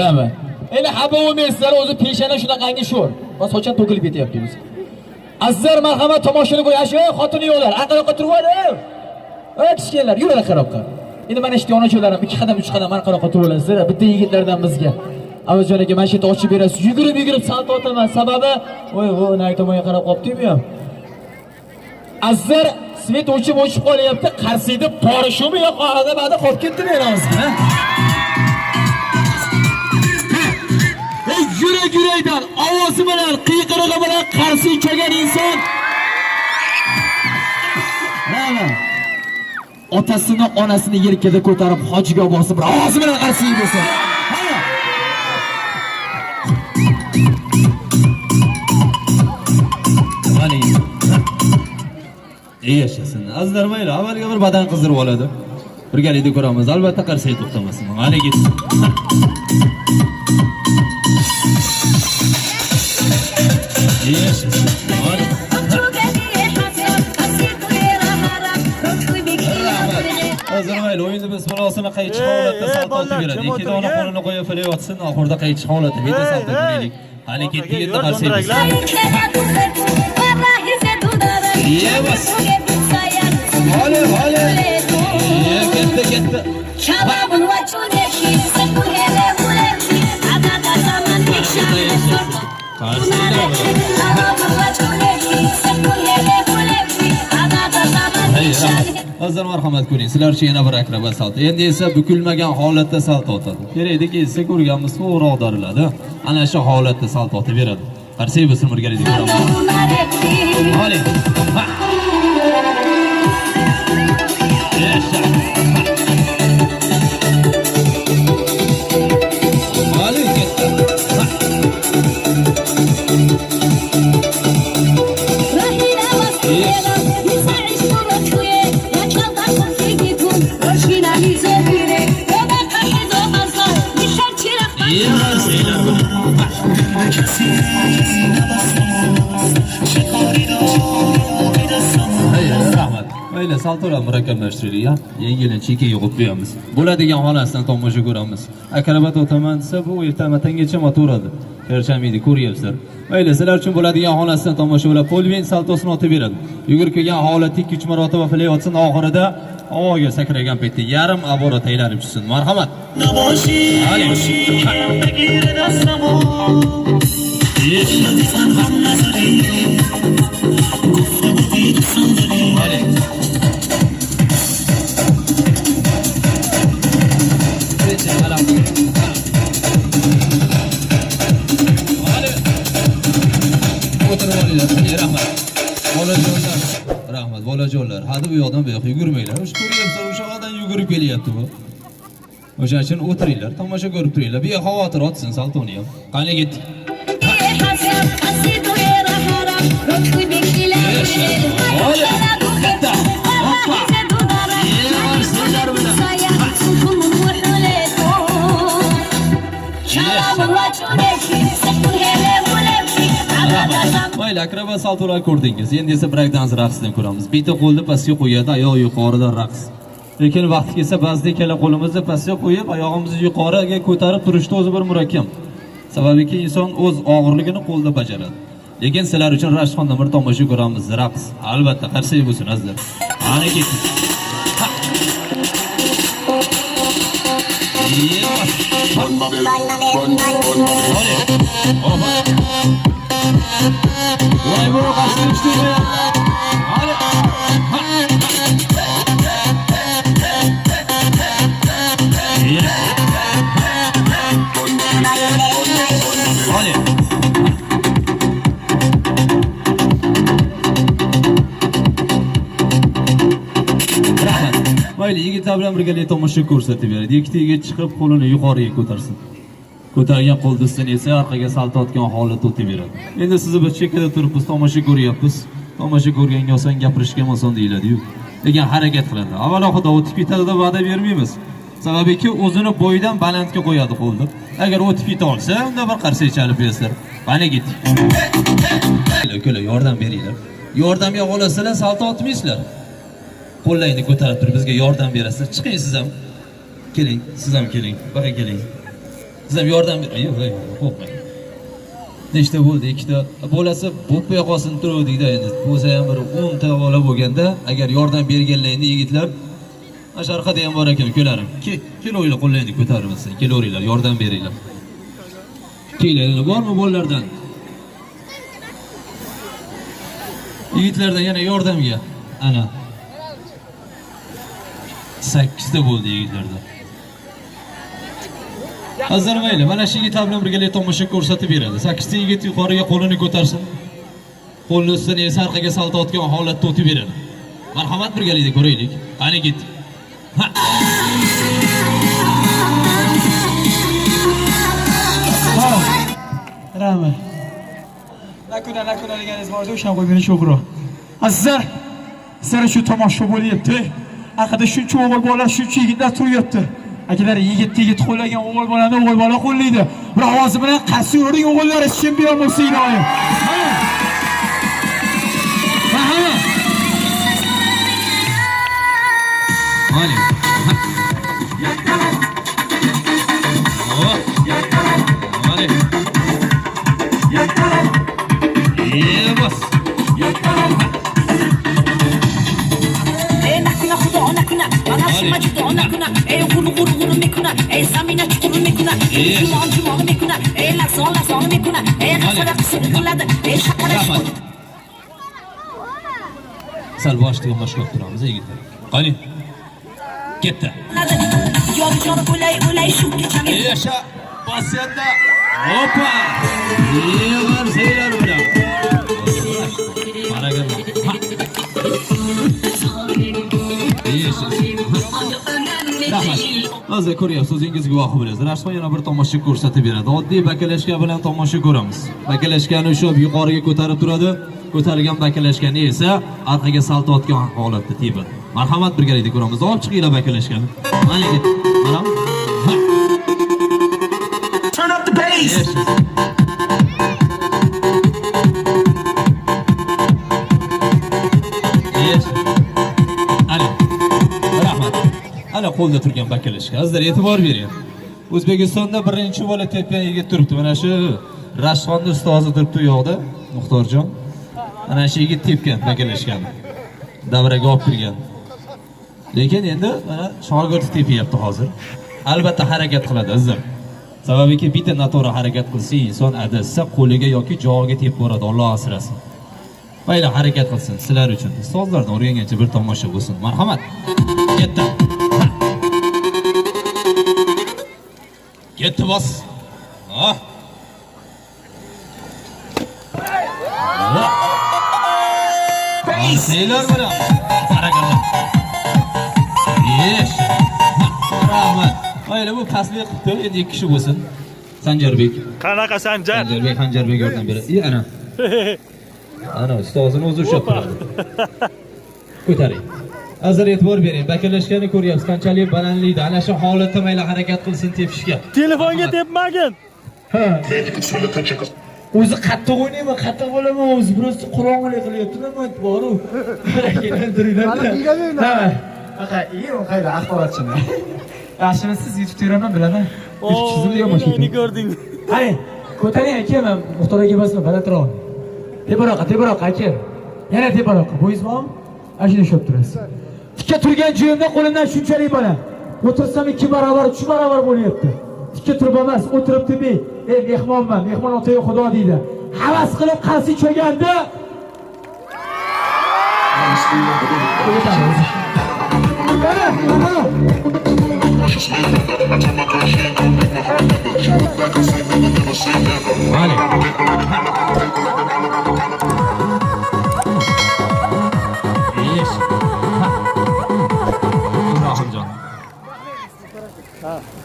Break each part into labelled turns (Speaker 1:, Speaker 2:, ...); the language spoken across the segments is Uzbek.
Speaker 1: Bilaman. Endi xafa bo'lmaysizlar, o'zi peshana shunaqangi sho'r. Va sochan to'kilib ketyapti o'zi. Azizlar, marhamat, tomoshani qo'y. Ey, xotini yo'qlar, aql turib olib. Ey, kichkinalar, yur qaroqqa. Endi mana shu onajonlarim 2 qadam, 3 qadam orqaroqqa turib olasizlar. Bitta yigitlardan bizga. Avazjon aka, mana shu yerda ochib berasiz. Yugurib-yugurib salto otaman. Sababi, voy, voy, nari tomonga qarab qolibdi-yu bu ham. Azizlar, svet o'chib-o'chib qolyapti. Qarsiydi, pori shumi yo'q, orada ba'da qolib ketdi beramiz. Ey, yurak yurakdan ovozi bilan, qiyqirig'i bilan qarshi kelgan inson. Mana otasini, onasini yelkada ko'tarib hojiga bosib, bir ovozi bilan qarshi bo'lsin. Mana.
Speaker 2: Qani. Ey yashasin. Azizlar, mayli, avvalga bir badan qizdirib oladi. Birgalikda ko'ramiz. Albatta qarsak to'xtamasin. Qani ket. Ey yashasin. Qani. Hozir mayli, o'yinni biz xulosini qaychi holatda salto otib beradi. Ikki dona qo'lini qo'yib yotsin, oxirida qaychi holatda bitta salto ko'raylik. Qani ketdi, ketdi, qarsak bo'lsin. Hali, hali. Ye, ketdi, ketdi. Hozir marhamat ko'ring. Sizlar uchun yana bir akrobat salto. Endi esa bukilmagan holatda salto otadi. Kerakda kelsa ko'rganmiz, to'g'ri ag'dariladi. Ana shu holatda salto otib beradi. Qarsak bo'lsin, birgalikda ko'ramiz. Hali. Ha. Yasha. Hali ketdi. Ha. Yerseylar buni. Hey, rahmat. Mayli, saltolar murakkablashtiraylik, ya. Yengilini chekkaga qo'yib qo'yamiz. Bo'ladigan holasidan tomosha ko'ramiz. Akrobat o'taman desa, bu ertami tanggacha otaveradi. Charchamaydi, ko'ryapsizlar. Mayli, sizlar uchun bo'ladigan holasidan tomosha bo'ladi. Polvin saltosini otib beradi. Yugurib kelgan holatda 2-3 marotaba filay otsin, oxirida havoga sakragan paytda yarim aborot aylanib tushsin. Marhamat. Hali. Hali. Hali. O'tirib olinglar. Rahmat. Bolajonlar, rahmat, bolajonlar. Hadi bu yoqdan bu yoqqa yugurmanglar. O'sha ko'ryapsizlar, o'sha odam yugurib kelyapti bu. O'shaning uchun o'tiringlar, tomosha ko'rib turinglar. Bu yoq xavotir otsin saltoni ham. Qani ketdik. Mayli, akrobat saltolar ko'rdingiz. Endi esa break dance raqsini ko'ramiz. Bitta qo'lni pastga qo'yadi, oyoq yuqorida raqs. Lekin vaqti kelsa ba'zida ikkala qo'limizni pastga qo'yib, oyog'imizni yuqoriga ko'tarib turishda o'zi bir murakkab. Sababiki inson o'z og'irligini qo'lda bajaradi. Lekin sizlar uchun Rashxondan bir tomosha ko'ramiz, raqs. Albatta, qarsak bo'lsin azizlar. Ana ketdik. Ha. Voy, bu qarshi tushdi. Hali. Hali. Rahmat. Mayli, yigitlar bilan birgalikda tomosha ko'rsatib beradi. Ikkita yigit chiqib qo'lini yuqoriga ko'tarsin. Ko'targan qo'lni ustini esa orqaga salto otgan holatda o'tib beradi. Endi sizni biz chekkada turibmiz, tomosha ko'ryapmiz. Tomosha ko'rganga oson, gapirishga oson deyiladi-yu. Lekin harakat qiladi. Avvalo xudo o'tib ketadi deb va'da bermaymiz. Sababiki o'zini bo'yidan balandga qo'yadi qo'lni. Agar o'tib keta olsa, unda bir qarsak chalib berasizlar. Qani ketdik. Ukalar, yordam beringlar. Yordamga olasizlar, salto otmaysizlar. Qo'llaringni ko'tarib turib bizga yordam berasizlar. Chiqing siz ham. Keling, siz ham keling. Baqa keling. Siz ham yordam ber. Yo'q, yo'q, qo'rqmang. Nechta bo'ldi? Ikkita. Bolasi bo'lib qo'ya qolsin turuvdik-da endi. Bo'lsa ham bir 10 ta bola bo'lganda, agar yordam berganlaringda yigitlar, mana shu orqada ham bor ekan ukalarim. Kelavringlar, qo'llaringni ko'tarmasin. Kelaveringlar, yordam beringlar. Kelinglar, bormi bolalardan? Yigitlardan yana yordamga. Ana. 8 ta bo'ldi yigitlarda. Hazır mayli, mana shu yigitlar bilan birgalikda tomosha ko'rsatib beradi. 8 ta yigit yuqoriga qo'lini ko'tarsin. Qo'lini ustini esa orqaga salto otgan holatda o'tib beradi. Marhamat, birgalikda ko'raylik. Qani ketdik. Ha.
Speaker 1: Rahmat. Lakuna lakuna deganingiz bor edi, o'shani qo'yib bering sho'xroq. Azizlar, sizlar shu tomosha bo'lyapti. Aqida shuncha o'g'il bola, shuncha yigitlar turyapti. Akalar, yigit yigit qo'llagan o'g'il bolani o'g'il bola qo'llaydi. Bir ovozi bilan qaysi yo'ling o'g'illari chempion bo'lsa iloyim.
Speaker 2: Marhamat. Qani. Oh. Qani. Bos.
Speaker 3: Ey nakuna xudo nakuna, mana shuma judo nakuna, ey g'uru g'uru g'uru mekuna, ey samina chuqur mekuna, ey jumon jumon mekuna, ey laqson laqson mekuna, ey qasira qisir qiladi, ey shaqara
Speaker 2: Rahmat. Sal boshga boshlab turamiz yigitlar. Qani. Ketdi.
Speaker 3: qiladi. Yor yor o'lay o'lay shu kechani.
Speaker 2: Yasha. Bosyanda. Hoppa. Yig'ar bilan. Barakalla. Ha. Yasha. Rahmat. Hozir ko'ryapsiz, o'zingiz guvohi bo'lasiz. Rashxon yana bir tomosha ko'rsatib beradi. Oddiy bakalashka bilan tomosha ko'ramiz. Bakalashkani ushlab yuqoriga ko'tarib turadi. Ko'tarilgan bakalashkani esa orqaga salto otgan holatda tepadi. Marhamat, birgalikda ko'ramiz. Olib chiqinglar bakalashkani. Mana ketdi. Mana. Ha.
Speaker 4: Turn up the bass.
Speaker 2: Yasha. Yasha. Ana. Rahmat. Ana qo'lda turgan bakalashka. Azizlar, e'tibor bering. O'zbekistonda birinchi bo'lib tepgan yigit turibdi. Mana shu Rashxonni ustozi turibdi u yoqda, Muxtorjon. Ana shu yigit tepgan bakalashkani. Davraga olib kirgan. Lekin endi mana shogirdi tepyapti hozir. Albatta harakat qiladi, azizlar. Sababiki bitta noto'g'ri harakat qilsa inson adashsa qo'liga yoki jog'iga tepib boradi, Alloh asrasin. Mayli, harakat qilsin sizlar uchun. Ustozlardan o'rgangancha bir tomosha bo'lsin. Marhamat. Ketdi. Ha. Ketdi, bos. Ah. Arseylar bilan. Barakalla. Yesh. Rahmat. Mayli, bu pastlik qilibdi. Endi ikki kishi bo'lsin. Sanjarbek.
Speaker 5: Qanaqa Sanjar?
Speaker 2: Sanjarbek, Xanjarbek yordam beradi. I ana. Ana ustozini o'zi ushlab turadi. Ko'taring. Azar e'tibor bering. Bakalashkani ko'ryapsiz, qanchalik balandlikda. Ana shu holatda mayli harakat qilsin tepishga.
Speaker 5: Telefonga tepmagin.
Speaker 1: Ha. O'zi qattiq o'ynayman, qattiq bo'laman, o'zi biroz qorong'ilik qilyapti-da, man boru. Ha. Aka, iyi, qayda axborotchini. Yaxshimisiz, yutib turaman, bilaman. Yutib chizim degan boshqa.
Speaker 5: Meni ko'rding.
Speaker 1: Qani, ko'taring aka, men Muxtor aka emasman, balandroq. Teparoqqa, teparoqqa aka. Yana teparoqqa. Bo'yingiz bormi? Ana shunda ushlab turasiz. Tikka turgan joyimda qo'limdan shunchalik bola. O'tirsam 2 barobar, 3 barobar bo'lyapti. Tikka turib emas, o'tirib teping. Ey mehmonman, mehmon otaga Xudo deydi. Havas qilib qarshi cho'ganda Mana, mana.
Speaker 2: Qani. Yesh. Ha. Ibrohimjon.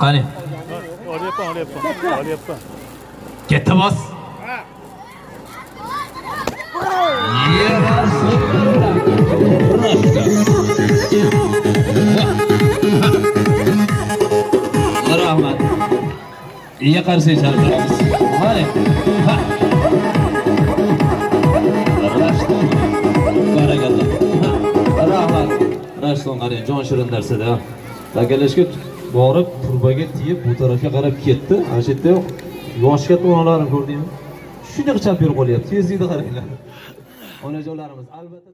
Speaker 2: Qani.
Speaker 5: Olyapman, olyapman. Olyapman.
Speaker 2: Ketdi, bos. Rahmat. Iya qarshi chaldiramiz. Qani. Ha. Rashton. Barakalla. Ha. Rahmat. Rashton qarang, jon shirin narsada. Bakalashga Borib turbaga tegib bu tarafga qarab ketdi. Ana shu yerda yoshi katta onalarim ko'rdingmi? Shunaqa chap berib qolyapti. Tezlikni qaranglar. Onajonlarimiz albatta.